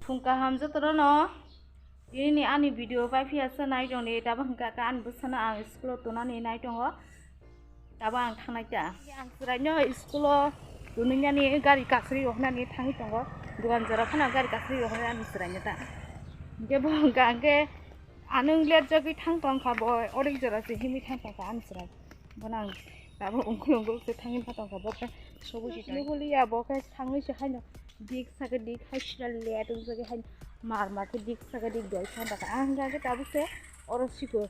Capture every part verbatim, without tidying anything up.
Phung kaham jotono no, tini ani video bai phiya se nai tong di, tabo hwnkha khe ani bwsano ang school o tonani nai tongo, tabo ang thangnai ta. Ang chwraino school o tonwi nani gari kasri rok nani thangwi tongo, dugan jora phano gari kasri rok nani chwraino ta. Hwnkhe bo hwnkha hwnkhe anung let jagwi thang tong kha bo, onek jora se himwi thang tong kha ani chwrai. Bono ang tabuk ungkul ungkul se thangwi pha tongkha, bo khe sobo si tong. Nuhuliya bo khe thangwi se haino dik saka dik hai sida let wngjagwi hai mar mar khe dik saka dik doi pha tongkha. Ang hwnkha khe tabuk se oro siko.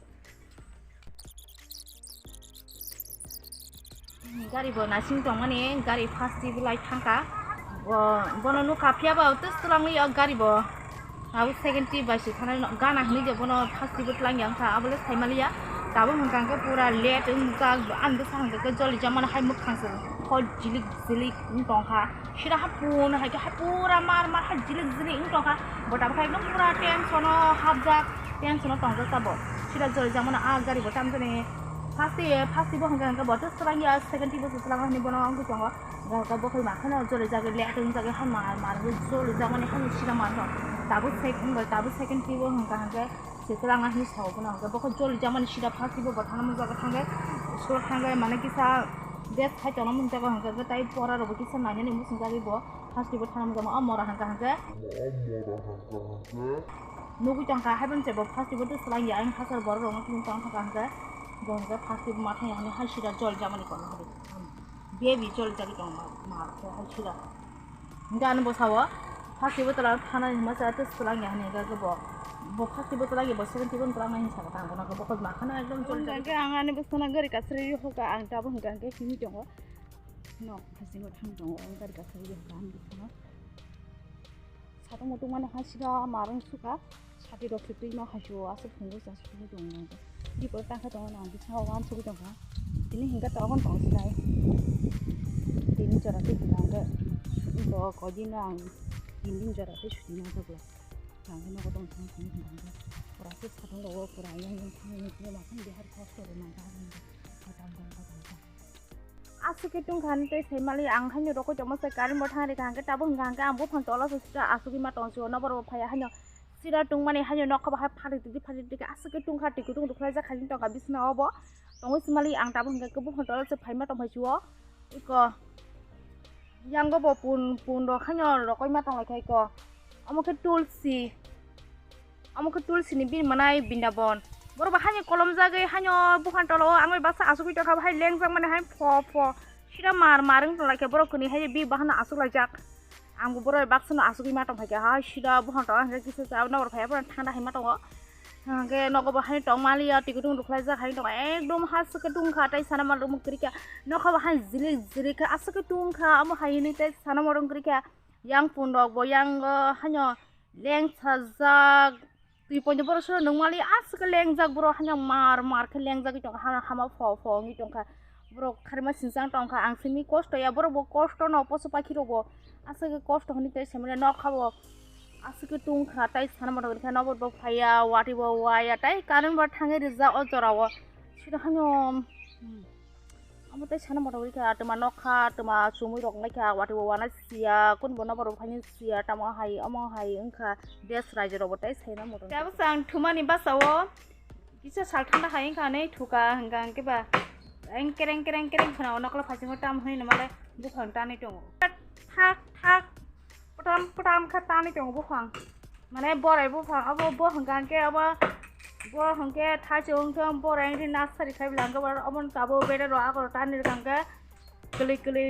Gari bo nasing tongmani, gari first twi belai thangkha. Bo, bono nukha phiya ba tus twlangwi o gari bo. Abo second twi bai se thana gana hinwi je bono first twi bo twlang yang kha, abo le saimaliya. Tabuk hwnkha hwnkhe pura let wngjak, ani bwsa hwnkha hwnkhe joli jamani hai mwkhang se hoi jilik jilik wng tongkha. Sida haphun hai khe hai pura mar mar hai jilik jilik wng tongkha. Bo tabuk hai ekdom pura tension o hapjak, tension o tongjak ta bo. Sida joli jamani a gari bo tamjani first twi, first twi bo hwnkha hwnkhe bo tus twlang ya, second twi bo se twlang hinwi bono wngwi tongo. Gari bo khai ma kheno joli jagwi let wngjagwi hai mar mar wngwi joli jamani hai sida mar no. Tabuk second bai tabuk second twi bo hwnkha hwnkhe se twlang hinwi sao bono hwnkhe bo khe joli jamani sida first twi bo bo thangna muchungwi thangkhe school thangkhe mane kisa best khai tongna muchungwi hwnkhe tai pora rok bo kisa nainani muchungjagwi bo first twi bo thangna muchungma o mora hwnkha hwnkhe nugwi tongkha hai bono se bo first twi bo twlang ya ang hachal borok rok no tong thangkha hwnkhe bo hwnkhe first twi bo ma thang ya hinwi hai sida joli jamani kono hwnkhe. Baby chol jagwi tong ma, ma ko hai sida. Hingke ano bo sao, first twi bo twlang thana hinma sa tei twlang ya hinwi hingke bo, bo first twi bo twlang ya bo second twi bo twlang nai hinwi saka tang kono bo kok ma khana ekdom chol jagwi. Hingke ang ani bwsano gari kasri hoka ang tabuk hingka hingke simi tongo. No, hasingo thang tongo gari kasri hoka ang bwsano. Satung mutung mani hai sida marung suka, sati rok se twi ma hai suo aswk phungo sa sugui tongo nang. Di pore tangkha tongo nang bising o uansugui tongkha. Tini hingkha tabuk tong sinai. Tini jora tei hingkha hingkha. Bo koi din no ang tin din jora tei suti nang jagla. Nang hino ko tong thang thang hingkha hingkha. Pura se satung rogo pura yang yang thang yang thang yang thang bihar kosto ro nang thang hingkha. Aswk khe tungkha hwnwi tei sai mali ang haino rokoi tongma se current bo thang rikha hwnkhe tabuk hwnkha hwnkhe ang buphang tola se sida asugui ma tong sio nokbar bo phaiya haino sida tungmani haino nokha bo hai phatri twi phatri twi aswk khe tungkha twi kutung rwkhlaijak hai tongkha bisina o bo tongwi se mali ang tabuk hwnkha khe buphang tola se phaima tongphai sio iko. Yango bo pun, pun rok haino rokoi ma tong lai kha iko. Omo khe tulsi. Omo khe tulsi ni bini mwnai Bindabon. Borok bo haino kolom jagwi haino buphang tola o ang bai baksa asugui tong kha bo hai lengjak mani hai pho pho. Sida mar mar wng tong lai kha borok kwnwi hai bi bahano asuk laijak. Ang bo borok bai baksa no asugui ma tong phai kha hai sida buphang tola hwnkhe kisa cha nokbar phai ya phano thanda hai ma tongo. Hwnkhe nogo bo haino tong maliya, twi kutung rwkhlaijak haino tong, ekdom ha swkhe tungkha, tei sana ma rwmwk kwrwikha, nokha bo haino jilik jilik kha, aswkhe tungkha, omo hai hinwi tei sana ma rwmwk kwrwikha, yang pun rok bo yang, o, haino lengsajak, twi poito borok sono nung mali, aswkhe lengjak borok haino mar mar khe lengjagwi tongkha, ha-, hama pho pho wngwi tongkha, borok kharima sinchang tongkha, ang simi kosto ya, borok bo kosto no, poso pakhirok bo aswkhe kosto hinwi tei saimanya nokha bo. Aswkhe tungkha, tei sana motok rikha, nokbar bo phaiya, watwi bo waya, tei current bo thangwi rijak o jorao. Sida haino, hmm, amo tei sana motok rikha, twma nokha, twma chumui rok naikha, watwi bo wana siya, kunbo nokbar bo phaini siya, tamo hai, omo hai wngkha, best raijorok bo tei saina motok. Tei abo chwng thumani bwsao kisa sal thanda hai wngkha, nai thuka hwnkha, hwnkhe ba, kereng, kereng, kereng, kereng khwnao, nokla phaisingo tam hwnwi nw male buphang tanwi tongo. Thak, thak. Pwtam pwtam khe tanwi tongo buphang. Mane borai buphang abo bo hwnkha hwnkhe abo bo hwnkhe thaichung wngthong borai wngthi nasari khai bwla hwnkhe abo obo tabuk bere rw agor tanwi rwkha hwnkhe kwlwi kwlwi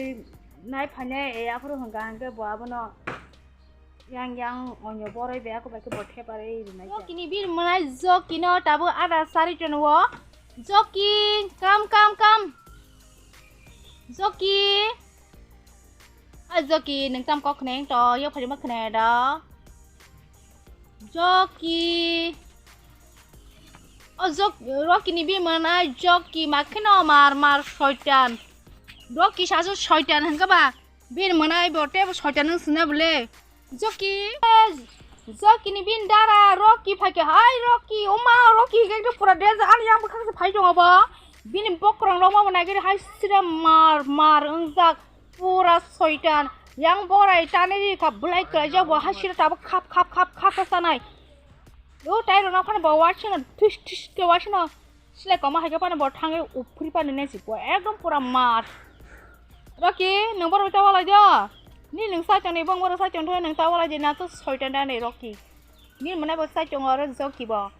nai phainai e aphuru hwnkha hwnkhe bo abono yang yang onyo borai bai ako bai khe bo theparwi rwnai khe. Jokini bini mwnai jokino tabuk ada sari tonwo. Joki, kam kam kam. Joki. A Joki, nwng tam kok khne to, yo phari ma khne da. Joki. O Jok-, Rocky ni bini mwnai Joki ma kheno mar mar soitan. Rocky sasu soitan hwnkha ba, bini mwnai bo tebo soitan wng sina bole. Joki. Joki ni bini dara Rocky phaikhe, hai Rocky, oma Rocky hwnkhe ekdom pura danger, ani yang bwkhak se phai tongo bo. Bini bokrok rok ma bo naigari hai sida mar mar wngjak. Pura soitan. Yang borai tani ri kha, bulai kwlaijak bo, ha siro tabuk khap, khap, khap, khap, khap sanai. O tai rwna phano bo waisano, thuis, thuis khe waisano. Silai koma hai khe phano bo thangwi uphuri phano nai si bo, ekdom pura mar. Rocky, nwng borok ta walai di o. Ni nwng saichong ni bong borok saichong thai nwng ta walai di na to soitan da ni Rocky. Ni mwnai bo saichong oro Joki bo.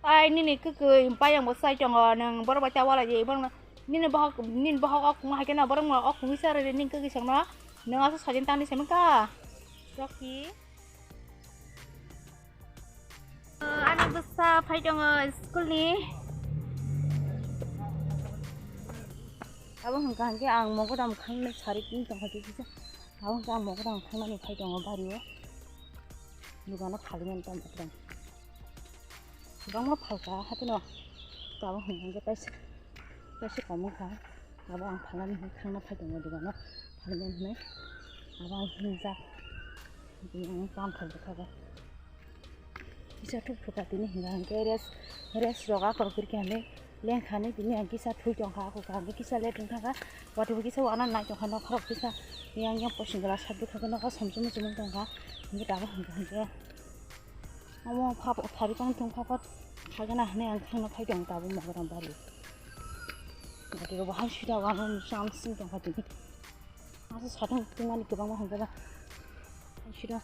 Tai nini kwkwi bayang bo saichong o nwng borok bai ta walai di borok nini bohok nini bohok ok wng hai khe no borok no ok wngwi sa rw di nini kwkwi song no. Nwng aswk soitan tang di se mangkha. Rocky. Ani bwsa phai tongo school ni. Abo hwnka hwnkhe ang mogodam khangni sari tong kha kisa. Abo hwnka ang mogodam khangnani phai tongo bario. Dogano phalmani tamo kwrwng. Kwbangma phalka hapeno. Abo hwnka hwnkhe taisa taisa kom wngkha. Abo ang phalnani hwnwi khangna phai tongo dogano phalmani hwnwi. Abo ang hinjak. Bini ang kam khaijak kha. Kisa thuk thuk kha tini hinga hwnkhe rest, rest rok akhor khe hinwi lengkha ni tini ang kisa thui tongkha akhor kha hwnkhe kisa let wngkha kha watwi bo kisa wana nai tongkha nokha rok kisa yang yang posing glass sat bwkha khe nokha somsumung sumung tongkha hwnkhe tabuk hwnkha hwnkhe omo phap thari tong thung phap khaigana hinwi ang khangna phai tongo tabuk mogodam bari watwi rok bo hai sida wana ni samsing tongkha tini. Asa satung tungmani kwbangma hwnjaba. Sida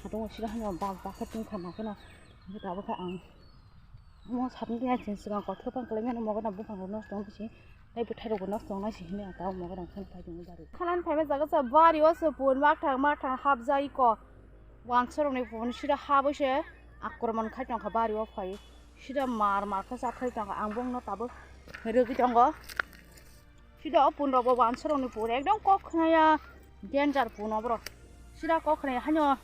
satung sida hwnjaba bak bak khe tungkha nakhe no. Hwnjaba tabukhe ang omo satung tungya chwng swkang kothok phang kwlaimano mogodam buphang rok nosto wng bisi tei bwthai rok bo nosto wngnai se hinwi ang tabuk mogodam kheno phai tongo bari. Khanan phaima jaga sa bari o se pun makthang makthang hapjai ko. Wangsa rokni pun sida habwi se akromon khai tongkha bari o phai. Sida mar mar khe chakhai tongkha ang bongno tabuk rwgwi tongo. Sida o pun rok bo wansa rok ni pun ekdom kok khwnaya danger pun oborok sida kok khwnaya haino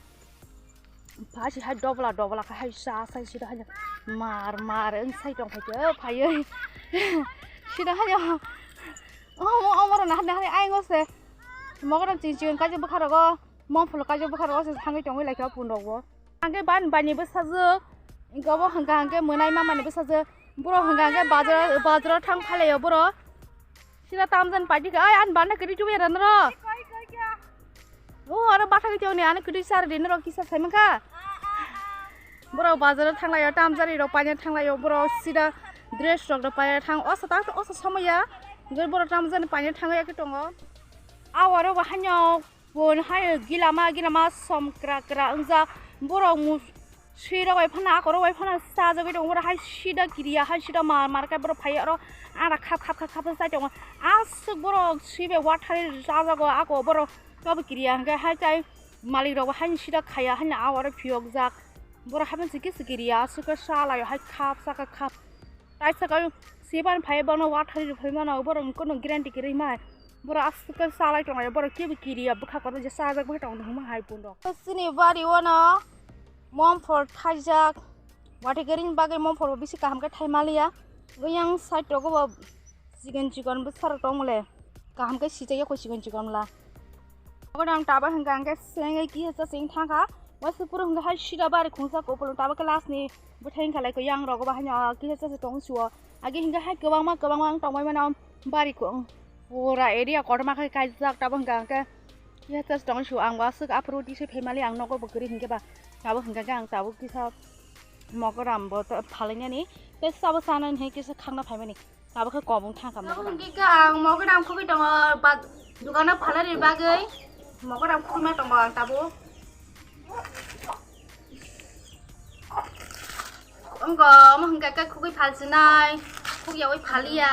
phaisi hai dobla dobla khe hai sa sai sida haino mar mar wng sai tong khaikhe phaiwi sida haino omo omo rok nahar nahar ayang o se mogodam chikon chikon kaisa bwkha rogo mom phulo kaisa bwkha rogo se thangwi tongwi laikha o pun rok bo. Hingke ban bani bwsajwk, hingke obo hingka hingke mwnai mamani bwsajwk. Borok hingka hingke bazar, bazaro thang phalaio borok. Sida tamjani paidi khe, ai, ani bana kwrwi tubui rw noro. O, aro bathagwi tongni, ani kwrwi sar di norok kisa sai mankha. Borok bazaro thanglaio, tamjani rok paina thanglaio, borok sida dress rok rw paina thang. Osa tak, osa somaya, hingke borok tamjani paina thangwi tongo. Awarok bo haino. Bon hai gilama gilama som kra kra wngjak borok mu swi rok bai phano ako rok bai phano chajagwi tongo borok hai sida kiriya hai sida mar mar khe borok phai oro ara khap khap khap khap sai tongo aswk borok swi bai wathari chajago ako borok tobo kiriya hwnkhe hai tai malik rok bo haino sida khaiya haino a oro phiyokjak borok haino se kisa kiriya aswk khe cha laio hai khap saka khap. Taisa kaiyung sipan phai bangno wathari rw phai mano borok kono guarantee kwrwi mai. Borok aswk khe salai tonglai borok kebo kiriya bwkha kotor je chajak bai tong hwnma hai pun rok. Chini bari o no mom phor thaijak. Watwi kwrwini bagwi mom phor bo bisi kaham khe thai maliya. Oyang side rogo bo chikon chikon bwsa rok tong mole. Kaham khe sijak ya kho chikon chikon la. Obo nang taba hwnkha hwnkhe sengwi kisa seng thangkha. Waisa puro hwnkha hai sida bari khungsa kopolo taba khe last ni bwthai wngkha lai khe yang rogo bahai no kisa chasa tong suo. Agi hwnkha hai kwbangma kwbangma wng tongbai mano bari khung. Pura area kotorma khe kaijak tabo hwnkha hwnkhe kisa chasa tong suo ang bo aswk aphuru tisi phaimali ang nogo bo kwrwi hwnkhe ba tabo hwnkha khe ang tabo kisa mogoram bo phalai nani tei sabo chanani hwnkhe kisa khakna phaimani. Tabuk khe kobong thang kam. Tabuk hwnkhe khe ang mogodam khugwi tongo, ba-, dukano phalari bagwi mogodam khugwi ma tongo ang tabuk. Wngkha omo hwnkhe khe khugwi phalsinai, khugyawi phaliya.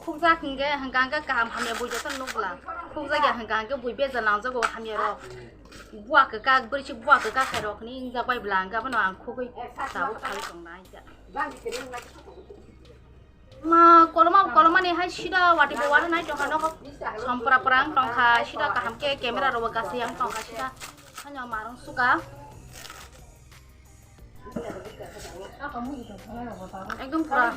Khugjak hwnkhe hwnkha hwnkhe kaham hamya bui joto nukla. Khugjakya hwnkha hwnkhe bui bejal nangjago hamyarok. Buwa kwkak, bwrwisi buwa kwkak khairokni wngjak bai bwla hwnkhe abono ang khugwi tabuk phalwi tongnai khe. Ma koloma koloma ni hai sida wati bo wati nai tongkha nogo sompra prang tongkha sida kaham khe camera rok bo kasi yang tongkha sida hanya marung suka ekdom pura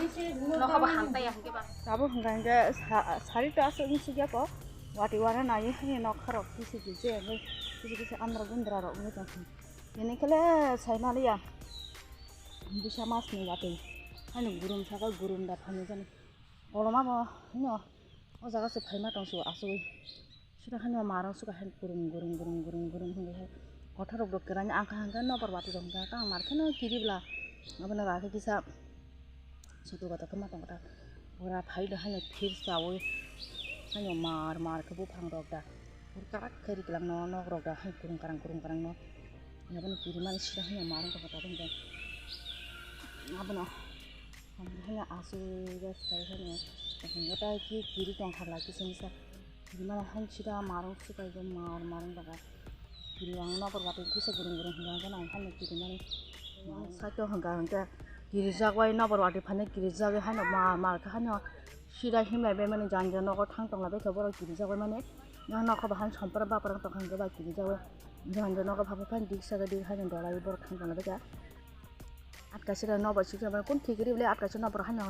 nokha bo hamtai ya hwnkhe ba. Abo hwnkha hwnkhe sa- sari ta aswk wng sukya ko wati wana nai hwnwi nokha rok kisi kisi hwnwi kisi kisi andra gundra rok wngwi tongkha. Ini kele sai maliya. Bisa mas ni watwi. Ani gurum saka gurum da phani jani. Koloma bo hino. O jaga se phaima tong su asui. Sida haino marang suka haino gurung gurung gurung gurung gurung hwnwi hai kothorok bo kwrani ang kha hwnkhe nokbar watwi rok hwnkhe ang mar kheno kiribla. Abono rakhe kisa soto kotor khe ma tongkha ta. Ora phai do haino phir chawi haino mar mar khe buphang rok da. Ur karak khe riklang no nok rok da hai kurung karang kurung karang no. Abono kirimani sida haino marang tongkha ta hwnkhe. Abono haino aswk gas khai haino hwnkhe ta ki kiri tong habla kisa misa. Kirimani haino sida marang sukai khe mar marang daga. Kiri ang nokbar watwi kisa gurung gurung hwnka hwnkhe nang haino kirimani. Side o hwnka hwnkhe kirijak bai nokbar watwi phaino kirijak bai haino mar mar khe haino sida himlai bai mani janja nogo thang tongla bai khe borok kirijak bai mani. Yang nokha bahai sompra baprang tongkha hwnkhe bai kirijak bai janja nogo phapha phaino dik saka dik haino dolai borok thang tongla bai khe. Atka sida nokbar sikhe bai kun thikiri bwlai atka sida nokbar haino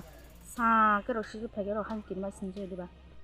sa kerok sigi phaikhe rok haino kirima sinijak diba.